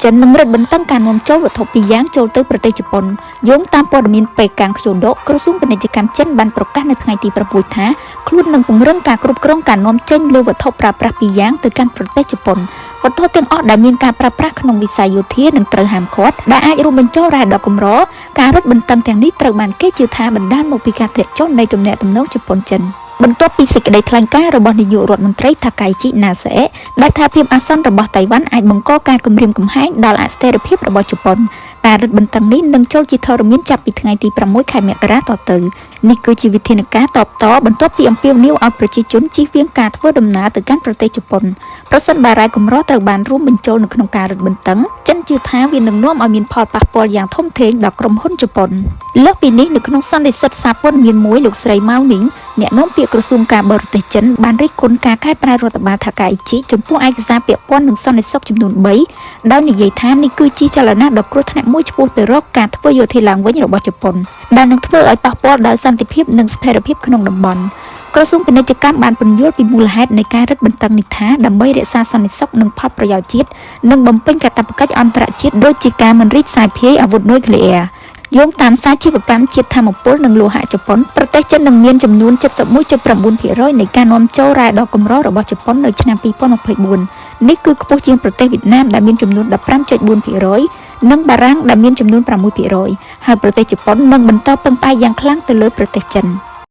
ចិននឹងរឹតបន្តឹងការនាំចូលវត្ថុពីរយ៉ាងចូលទៅប្រទេសជប៉ុនយោងតាមព័ត៌មានប៉េកាំងខ្យូដូក្រសួងពាណិជ្ជកម្មចិនបានប្រកាសនៅថ្ងៃទី6ថាខ្លួននឹងពង្រឹងការគ្រប់គ្រងការនាំចេញលើវត្ថុប្រើប្រាស់ពីរយ៉ាងទៅកាន់ប្រទេសជប៉ុនវត្ថុទាំងអស់ដែលមានការប្រើប្រាស់ក្នុងវិស័យយោធានឹងត្រូវហាមឃាត់ដែលអាចរួមបញ្ចូលរ៉ែដ៏កម្រការរឹតបន្តឹងទាំងនេះត្រូវបានគេជឿថាបណ្ដាលមកពីការធ្លាក់ចុះនៃទំនាក់ទំនងជប៉ុនចិនបន្ទាប់ពីសេចក្តីថ្លែងការណ៍របស់នាយករដ្ឋមន្ត្រីថាកៃជីណាសេអេដែលថាភាពអាសន្នរបស់តៃវ៉ាន់អាចបង្កការគំរាមកំហែងដល់អស្ថិរភាពរបស់ជប៉ុនការរឹតបន្តឹងនេះនឹងចូលជាធរមានចាប់ពីថ្ងៃទី6ខែមករាតទៅនេះគឺជាវិធានការតបតបន្ទាប់ពីអំពាវនាវឲ្យប្រជាជនជៀសវាងការធ្វើដំណើរទៅកាន់ប្រទេសជប៉ុនប្រសិនបើរ៉ែកម្រត្រូវបានរួមបញ្ចូលនៅក្នុងការរឹតបន្តឹងចិនជឿថាវានឹងនាំឲ្យមានផលប៉ះពាល់យ៉ាងធំធេងដល់ក្រុមហ៊ុនជប៉ុនលើសពីនេះនៅក្នុងសន្និសីទសារព័ត៌មានមួយលោកស្រីម៉ៅនីងអ្នកនាំពាក្យក្រសួងការបរទេសចិនបានរិះគន់ការកែប្រែរដ្ឋបាលថាកៃជីចំពោះឯកសារពាក់ព័ន្ធនឹងសន្តិសុខចំនួន3ដោយនិយាយថានេះគឺជាចលនាដ៏គ្រោះថ្នាក់មួយឆ្ពោះទៅរកការធ្វើយោធាឡើងវិញរបស់ជប៉ុនដែលនឹងធ្វើឲ្យប៉ះពាល់ដល់សន្តិភាពនិងស្ថិរភាពក្នុងតំបន់ក្រសួងពាណិជ្ជកម្មបានពន្យល់ពីមូលហេតុនៃការរឹតបន្តឹងនេះថាដើម្បីរក្សាសន្តិសុខនិងផលប្រយោជន៍ជាតិនិងបំពេញកាតព្វកិច្ចអន្តរជាតិដូចជាការមិនរីកសាយភាយអាវុធនុយក្លេអ៊ែរយោងតាមសាជីវកម្មជាតិធម្មពលនិងលោហៈជប៉ុនប្រទេសចិននឹងមានចំនួន71.9%នៃការនាំចូលរ៉ែដ៏កម្ររបស់ជប៉ុននៅឆ្នាំ2024នេះគឺខ្ពស់ជាងប្រទេសវៀតណាមដែលមានចំនួន15.4%និងបារាំងដែលមានចំនួន6%ហើយប្រទេសជប៉ុននឹងបន្តពឹងផ្អែកយ៉ាងខ្លាំងទៅលើប្រទេសចិន។